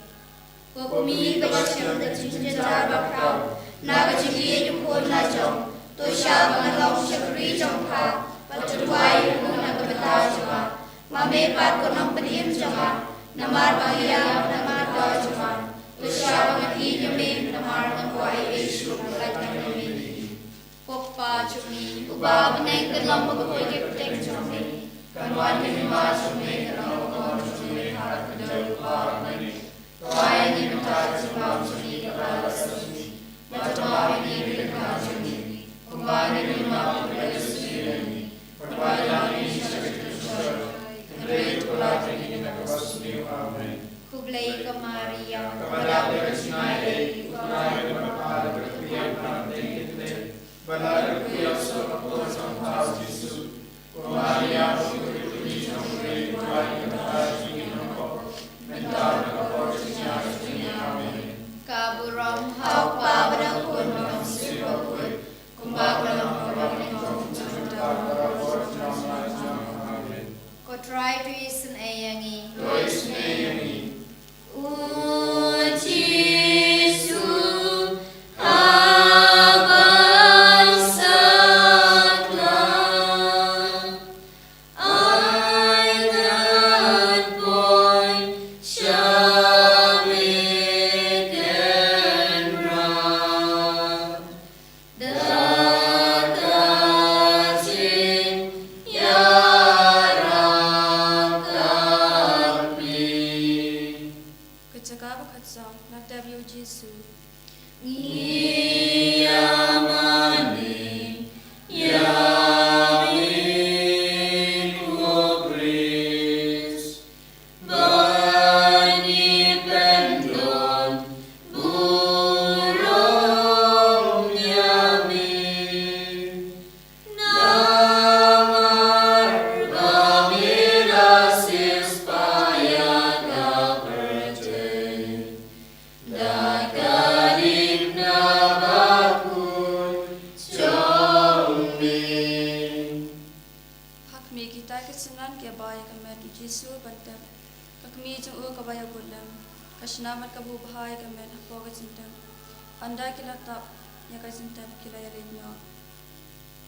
Ko kmie ba ïashem da ka jingjynjar bakhraw na ka jingïeit u khun la jong, to shah ba nga long shakri jong pha, bad to duwai ïa u na ka bynta jong nga. Ma me pat ko nongpynim jong nga, namar ba nga ïap na ka bynta jong pha, to shah ba ngan ïeit ïa me, namar nga kwah ïa Ïeshu ban lait noh ïa me. Ko Kpa jong ngi uba ha bneng, kan long bakhuid ïa ka kyrteng jong me. Kan wan ka hima jong me, kan long ka mon jong me ha ka khyndew uba ha bneng. To ai ïa ngi mynta ka jingbam jong ngi kaba la ka sngi. Bad to map ïa ngi ki ryngkat jong ngi, kumba ngi ruh ngi map ïa kiba la ka sngi ïa ngi. Bad wat ïalam ïa ngi sha ka jingpynshoi, hynrei to pynlait ïa ngi na kaba sniew. Amen. Khublei ko Maria, kaba dap ïa ka jingai ei, U Trai u don bad pha, la kyrkhu ïa pha na pdeng ki kynthei, bad la kyrkhu ïa u msuk bakhuid jong pha u Jisu. Ko Maria, ko kyrkhu jong U Blei, to duwai ïa ngi kita kiba sniew seh, mynta bad ha ka por jong ka jingïap jong ngi. Amen. Ka burom ha U Kpa bad ha U Khun bad ha U Mynsiem Bakhuid, kumba ka la long, kumba ka la long, kumba ka la long, kumba ka la long. Amen. Ko Trai to isynei ïa ngi. To isynei ïa ngi. U Jisu, haba satia, ai ngan poi sha Mekendra. Da ka jingïarap kaba phi. Ka jaka ba khatsaw, na ka bynta u Jisu. Ngi ïa mane ïa me ko Khrist. Ba ngi pyndon burom ïa me. Namar ba me la siewspah ïa ka pyrthei da ka diengphna bakhuid jong me. Ha khmih, kita ki synran ki ïa bai ïa ka met u Jisu ban tep. Ka kmie jong u kaba ïakut lem ka shna bad ka buh bha ïa ka met hapoh ka jingtep. Ynda ki la tap ïa ka jingtep, ki la ïaleit noh.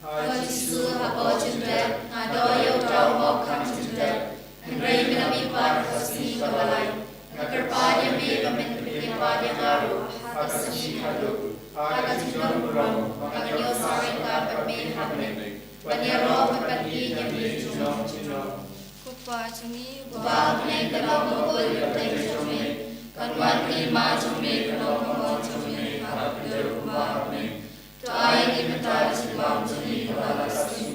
Ai Jisu, hapoh jingtep nga doh ïa uta u mawkhang jingtep, hynrei mynta pat ha ka sngi kaba lai nga kyrpad ïa me ba men pynïaid pat ïa nga ruh ha ka sngi kaba khatduh, ha ka jingdon burom ba ngan ïoh sah ryngkat bad me ha bneng, ban ïaroh bad ban ïeit ïa me junom junom. Ko Kpa jong ngi uba ha bneng, kan long bakhuid ka kyrteng jong me, kan wan ka hima jong me, kan long ka mon jong me ha ka khyndew kumba ha bneng. To ai ïa ngi mynta ka jingbam jong ngi kaba la ka sngi,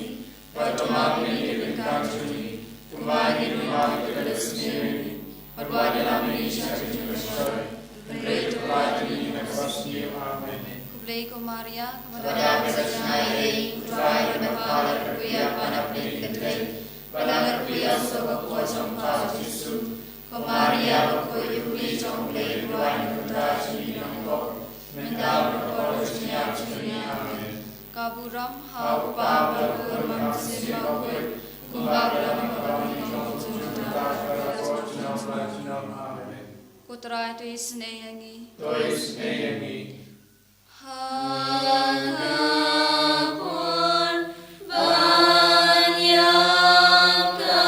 bad to map ïa ngi ki ryngkat jong ngi, kumba ngi ruh ngi map ïa kiba la ka sngi ïa ngi. Bad wat ïalam ïa ngi sha ka jingpynshoi, hynrei to pynlait ïa ngi na kaba sniew. Amen. Khublei ko Maria, kaba dap ïa ka jingai ei, U Trai u don bad pha, la kyrkhu ïa pha na pdeng ki kynthei, bad la kyrkhu ïa u msuk bakhuid jong pha u Jisu. Ko Maria bakhuid, i kmie jong U Blei, to duwai na ka bynta jong ngi ki nongpop, mynta bad ha ka por ka jingïap jong ngi. Amen. Ka burom ha U Kpa bad ha U Khun bad ha U Mynsiem Bakhuid, kumba ka la long, kumba ka la long, kumba ka la long, kumba ka la long. Amen. Ko Trai to isynei ïa ngi. To isynei ïa ngi. Ha ka por ban ïap ka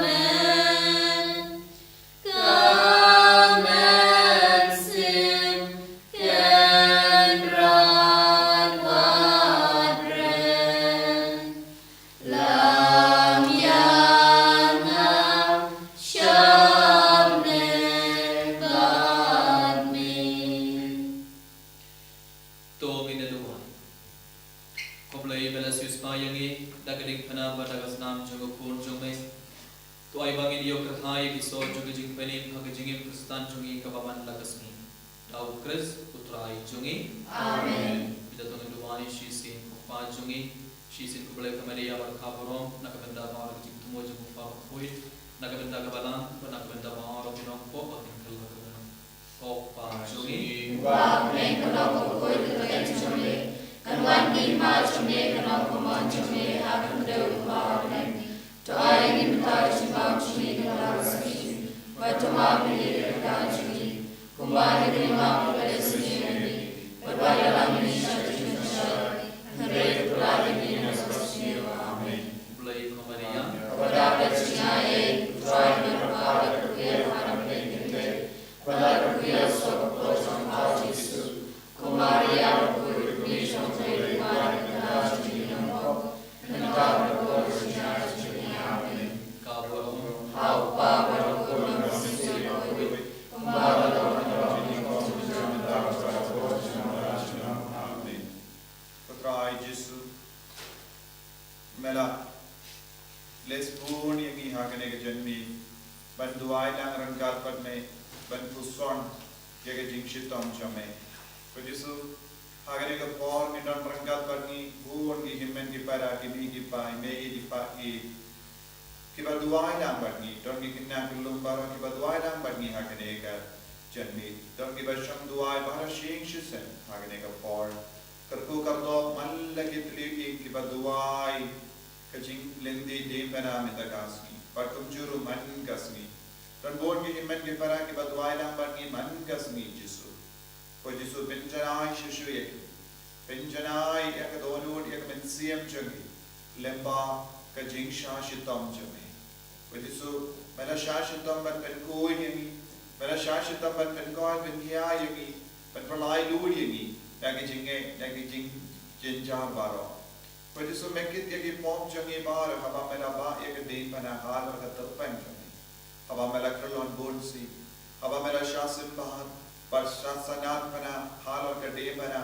met, ka mynsiem Kynrad Wanrei, lam ïa nga, shong ne bad me. To ngin ïa duwai. Ko Blei ba la siewspah ïa ngi da ka diengphna bad da ka snam jong ka Khun jong me, to ai ba ngin ïoh kyrhai ïa ki soh jong ka jingpynim ha ka jingim Khristan jong ngi kaba man la ka sngi. Da U Khrist U Trai jong ngi. Amen. Mynta to ngin duwai shisien. Ko Kpa jong ngi, shisien ko Blei ka Maria ba la kha burom, na ka bynta ba la ka jingthmu jong U Kpa Bakhuid, na ka bynta ka Balang, bad na ka bynta baroh ki nongpop ba kin kylla ka burom. Ko Kpa jong ngi. Uba ha bneng, kan long bakhuid ka kyrteng jong me, kan Wan ki hima jong me, ka nongkynmaw jong me ha khyndew kumba ha bneng. To ai ïa ngi mynta ka jingbam jong ngi kaba shisha. Bad to map ïa ngi ki kyrdan jong ngi, kumba ngi ruh ngi map ïa kiba isynei ïa ngi. Bad wat ïalam ngi sha ka jingpynshoi, hynrei to pynlah ïa ngi na kaba sniew. Amen. Khublei ko Maria. Kaba dap da ka jingaiei, U Trai u don bad ka kyrkhu ïa phi ha ki khynnah. Bad ka kyrkhu ïa u mtoi jong pha u Jisu. Ko Maria, u kyrkhu jong phi, u kyrkhu jong ngi. Mynta bad ha ka por jong ka jingïap. Amen. Kaba bun ha u Kpa bad ha u Khun bad ha u Mynsiem Bakhuid. Kumba ka long, mynta bad ha ka por jong ka jingïap. Amen. Ko Trai Jisu, me la leh bun ïa ngi ha kane ka janmiet ban duwai lang ryngkat bad me, ban puson ïa ka jingshitom jong me. Ko Jisu, ha kane ka por ngi don ryngkat bad ngi bun ki hynmen ki para, ki mei ki pa, ki mei ki pa, ki kiba duwai lang bad ngi, don ki khynnah ki lum baroh kiba duwai lang bad ngi ha kane ka janmiet, don kiba shong duwai baroh shi ïing shi sem ha kane ka por. Kyrkhu kyrdoh man la ki tliw ïing kiba duwai ka jinglehniam bana mynta ka sngi, bad kumjuh ruh man ka sngi. Don bun ki hynmen ki para kiba duwai lang bad ngi man ka sngi Jisu. Ko Jisu, pynjanai shisha ïa ki. Pynjanai ïa ka dohnud, ïa ka mynsiem jong ki lyngba ka jingshah shitom jong me. Ko Jisu, me la shah shitom ban pynkhuid ïa ngi. Me la shah shitom ban pynkoit pynhiar ïa ngi, ban pynlait lut ïa ngi na ki jingeh, na ki jingjynjar baroh. Ko Jisu, me kit ïa ki pop jong ngi baroh haba me la bah ïa ka diengphna halor ka tyrpeng jong me. Haba me la kyllon bunsien, haba me la shah symbai bad shah sngewbha halor ka diengphna,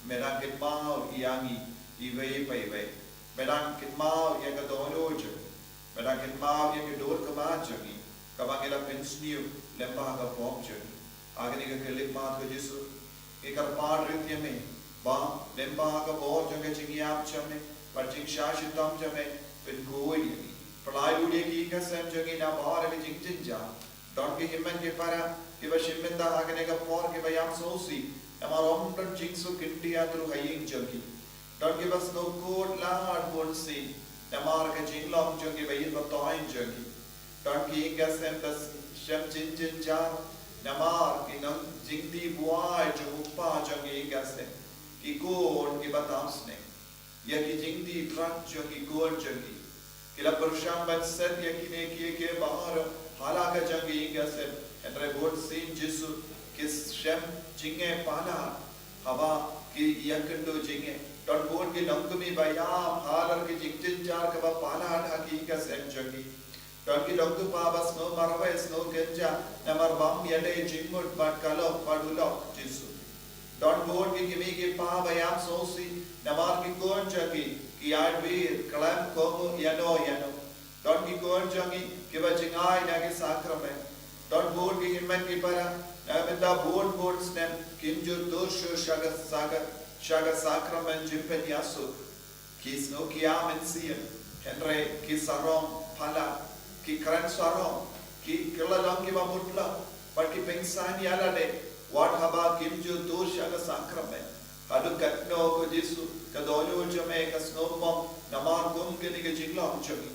me la kynmaw ïa ngi iwei pa iwei. Me la kynmaw ïa ka dohnud jong ngi. Me la kynmaw ïa ka dur khmat jong ngi kaba ngi la pynsniew lyngba ka pop jong ngi. Ha kane ka khyllipmat ko Jisu, ngi kyrpad rit ïa me ba lyngba ka bor jong ka jingïap jong me bad jingshah shitom jong me, pynkhuid ïa ngi, pynlait lut ïa ki ïing ki sem jong ngi na baroh ki jingjynjar. Don ki hynmen ki para kiba shim bynta ha kane ka por kiba ïam sngewsih namar ym don jingsuk kyndiat ruh ha ïing jong ki. Don kiba sngewkhuslai bunsien namar ka jinglong jong ki ba ïeit ba toiñ jong ki. Don ki ïing ki sem ba shem jingjynjar namar ki nongjingtih buaid jong u kpa jong ki ïing ki sem. Ki khun kiba tam snem, ïa ki jingtih drug jong ki khun jong ki. Ki la pyrshang ban set ïa kine kiei kiei baroh ha la ka jong ki ïing ki sem. Hynrei bunsien Jisu, ki shem jingeh palat haba ki ïakynduh jingeh. Don bun ki longkmie ba ïam halor ki jingjynjar kiba palat ha ki ïing ki sem jong ki. Don ki long ki pa ba sngew marwei, sngew kynjah namar bym ïaleh jingmut bad ka lok bad u lok Jisu. Don bun ki kmie ki pa ba ïam sngewsih namar ki khun jong ki ki ïaid wir khlem kohnguh ïano ïano. Don ki khun jong ki kiba jngai na ki sakramen. Don bun ki hynmen ki para na ka bynta bun bun snem kim ju tur shuh sha ka, sha ka, sha ka sakramen jingpynïasuk. Ki sngew ki ïa mynsiem, hynrei ki sarong palat, ki kren sarong, ki kylla long kiba mutlop, bad ki pynsan ïa lade wat haba kim ju tur sha ka sakramen. Haduh katno ko Jisu, ka dohnud jong me ka sngewbha namar kum kane ka jinglong jong ngi.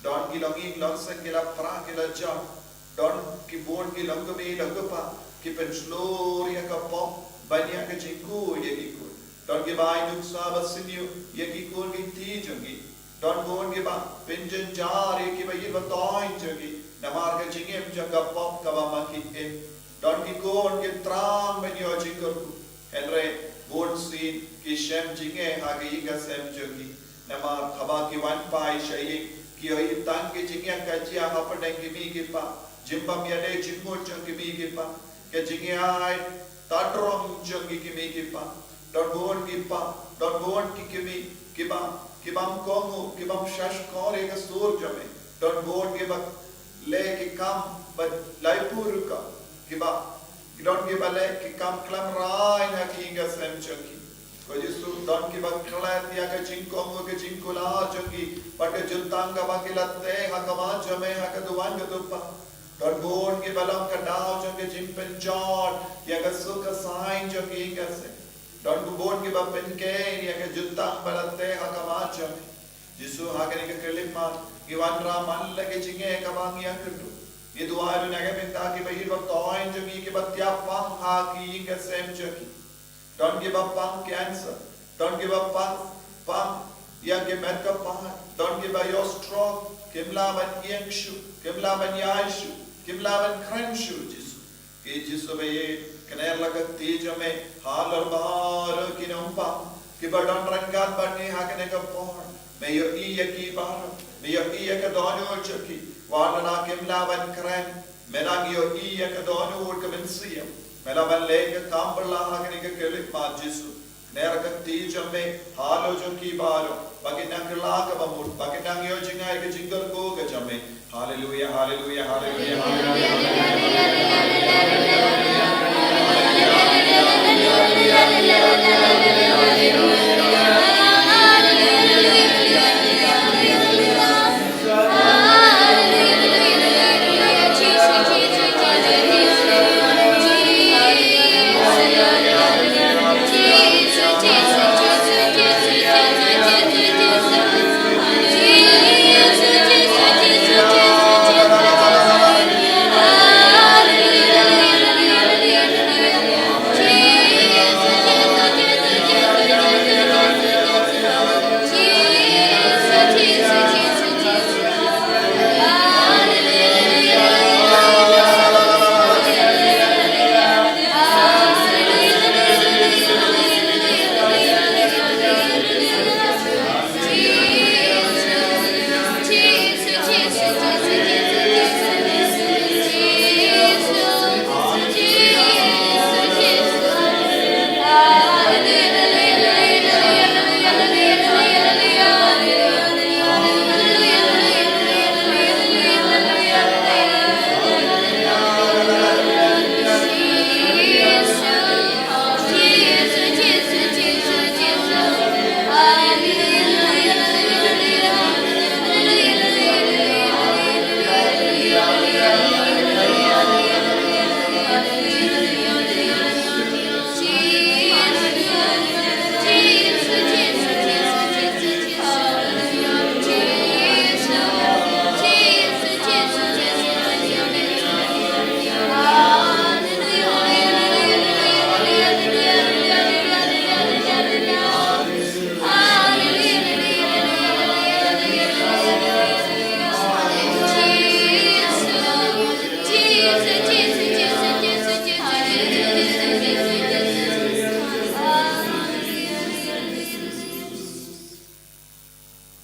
Don ki longïing longseng ki la pra ki la jot. Don ki bun ki longkmie longkpa ki pynshlur ïa ka pop ban ïa ka jingkhuid ïa ki khun. Don kiba ai nuksa ba sniew ïa ki khun ki kti jong ki. Don bun kiba pynjynjar ïa kiba ïeit ba toiñ jong ki namar ka jingim jong ka pop kaba ma ki im. Don ki khun ki thrang ban ïoh jingkyrkhu. Hynrei bunsien ki shem jingeh ha ka ïing ka sem jong ki. Namar haba ki wan phai sha ïing ki ïohi tang ki jingeh ka jia hapdeng ki mei ki pa. Jingbym ïaleh jingmut jong ki mei ki pa. Ka jingeh ai tadrong jong ki, ki mei ki pa. Don bun ki pa, don bun ki kmie kiba, kibym kohnguh, kibym shahshkor ïa ka sur jong me. Don bun kiba leh ki kam ba laiphew rukom, kiba don kiba leh ki kam khlem rai na ki ïing ka sem jong ki. Ko Jisu, don kiba klet ïa ka jingkohnguh ka jingkular jong ki bad ka jutang kaba ki la teh ha khmat jong me ha ka duwan ka dupa. Don bun kiba long ka daw jong ka jingpynjot ïa ka suk ka saiñ jong ki ïing ka sem. Don bun kiba pynkheiñ ïa ka jutang ba la teh ha ka mat jong me. Jisu, ha kane ka khyllipmat ngi wanrah man la ka jingeh kaba ngi ïakynduh. Ngi duwai ruh na ka bynta kiba ïeit ba thoiñ jong ngi kiba thiah pang ha ki ïing ki sem jong ngi. Don kiba pang cancer, don kiba pang, pang ïa ki met ka paid, don kiba ïoh stroke, kim lah ban ïeng shuh, kim lah ban ïaid shuh, kim lah ban kren shuh, Jisu. Ki Jisu ba ïeit, kner la ka kti jong me halor baroh ki nongpang kiba don ryngkat bad ngi ha kane ka por. Me ïohi ïa ki baroh, me ïohi ïa ka dohnud jong ki. Wat lada kim lah ban kren, me nang ïohi ïa ka dohnud ka mynsiem. Me lah ban leh ka kam pynlong ha kane ka khyllipmat, Jisu. Kner ka kti jong me halor jong ki baroh, ba kin nang kylla kaba mut, ba kin nang ïoh jngai ka jingkyrkhu ka jong me. Haleluia, haleluia, haleluia, haleluia.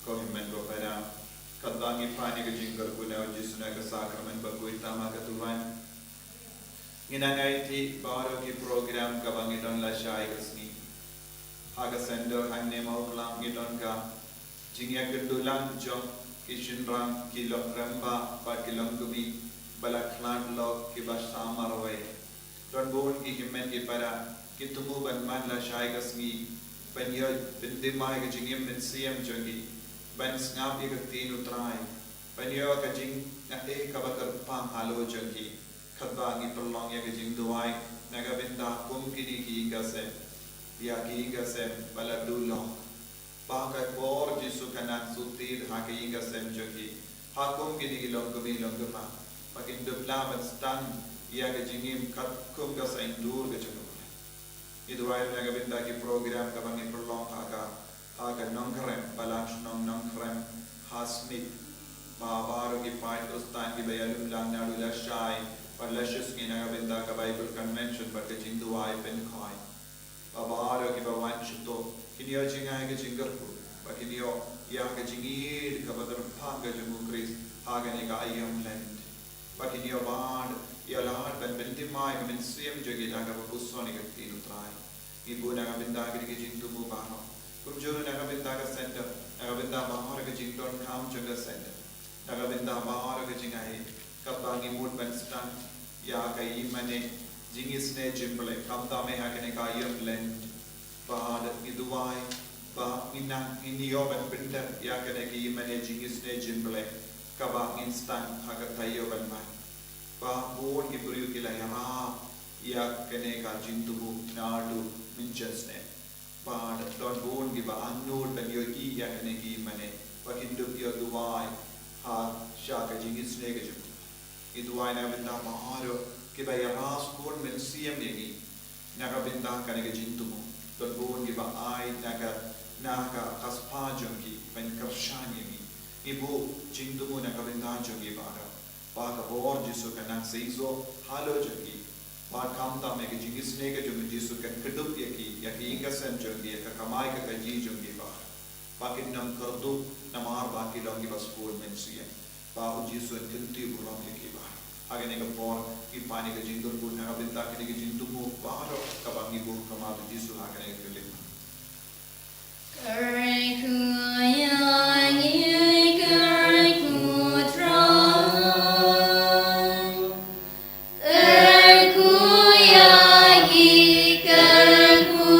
Ko hynmen ko para, katba ngi pan ïa ka jingkyrkhu na u Jisu na ka sakramen bakhuid tam ha ka duwan, ngi nang ïa tip baroh ki program kaba ngi don lashai ka sngi. Ha ka sender hangne Mawklam ngi don ka jingïakynduh lang jong ki shynrang, ki longkmie bad ki longkmie ba la khlad lok, kiba sah marwei. Don bun ki hynmen ki para ki thmu ban man lashai ka sngi, ban ïoh pynthymmai ka jingim mynsiem jong ki, ban sngap ïa ka ktien u Trai, ban ïoh ka jingngeit kaba kyrpang halor jong ki. Katba ngi pynlong ïa ka jingduwai na ka bynta kum kine ki ïing ki sem, ïa ki ïing ki sem ba la duh lok. Ba ka bor Jisu kan nang sutit ha ka ïing ka sem jong ki, ha kum kine ki longkmie longkmie, ba kin dup lah ban sdang ïa ka jingim katkum ka saiñdur ka jong U Blei. Ngi duwai na ka bynta ki program kaba ngi pynlong ha ka, ha ka Nongkrem, ba la shnong Nongkrem ha Smit. Ba baroh ki paid Khristan kiba ïalum lang naduh lashai bad lashisngi na ka bynta ka Bible Convention bad ka jingduwai pynkhoi. Ba baroh kiba wan shuh to kin ïoh jngai ka jingkyrkhu, ba kin ïoh ïa ka jingïeit kaba kyrpang ka jong U Khrist ha kane ka aïom Lent. Ba kin ïoh ban ïalap ban pynthymmai ka mynsiem jong ki da kaba puson ïa ka ktien U Trai. Ngi buh na ka bynta kine ki jingthmu baroh. Kumjuh na ka bynta ka sender, na ka bynta baroh ka jingdonkam jong ka sender. Na ka bynta baroh ka jingaiei, kaba ngi mut ban sdang ïa ka ïingmane jingisynei jingpyllait, khamtam eh ha kane ka aïom Lent. Ba ngi duwai ba ngin nang, ngin ïoh ban pyndep ïa kane ka ïingmane jingisynei jingpyllait kaba ngin sdang ha ka taïew ban wan. Ba bun ki briew ki la ïarap ïa kane ka jingthmu naduh mynshem snem. Bad don bun kiba angnud ban ïohi ïa kane ki mane ba kin dup ïa duwai ha sha ka jingisynei ka jong u. Ngi duwai na ka bynta baroh kiba ïaras bun mynsiem ïa ngi na ka bynta kane ka jingthmu. Don bun kiba ai na ka na ka spah jong ki ban kyrshan ïa ngi. Ngi buh jingthmu na ka bynta jong ki baroh. Ba ka bor Jisu kan nang seisoh halor jong ki. Ba khamtam ïa ka jingisynei ka jong u Jisu kan kdup ïa ki, ïa ki ïing ka sem jong ki, ïa ka kamai ka kajih jong ki baroh. Ba kin nang kyrduh namar ba ki long kiba sbun mynsiem. Ba u Jisu un kyntiew burom ïa ki baroh. Ha kane ka por ngi pan ïa ka jingkyrkhu na ka bynta kane ka jingthmu baroh kaba ngi buh ha khmat u Jisu ha kane ka khyllipmat. Kyrkhu ïa ngi, kyrkhu Trai. Kyrkhu ïa ngi, kyrkhu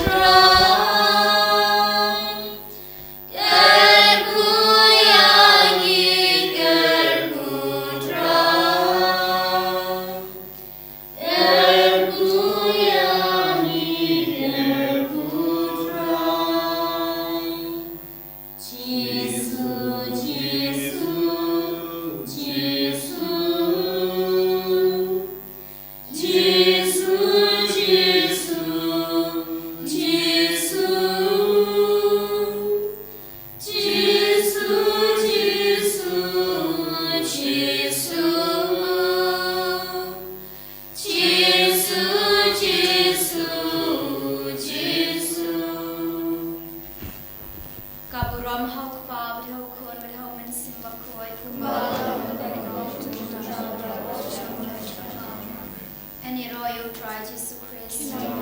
Trai. Kyrkhu ïa ngi, kyrkhu Trai. Jisu, Jisu, Jisu. Ka burom ha u Kpa bad ha u Khun bad ha u Mynsiem Bakhuid. Kumba ha u Mynsiem Bakhuid. Ïaroh ïa u Trai Jisu Khrist.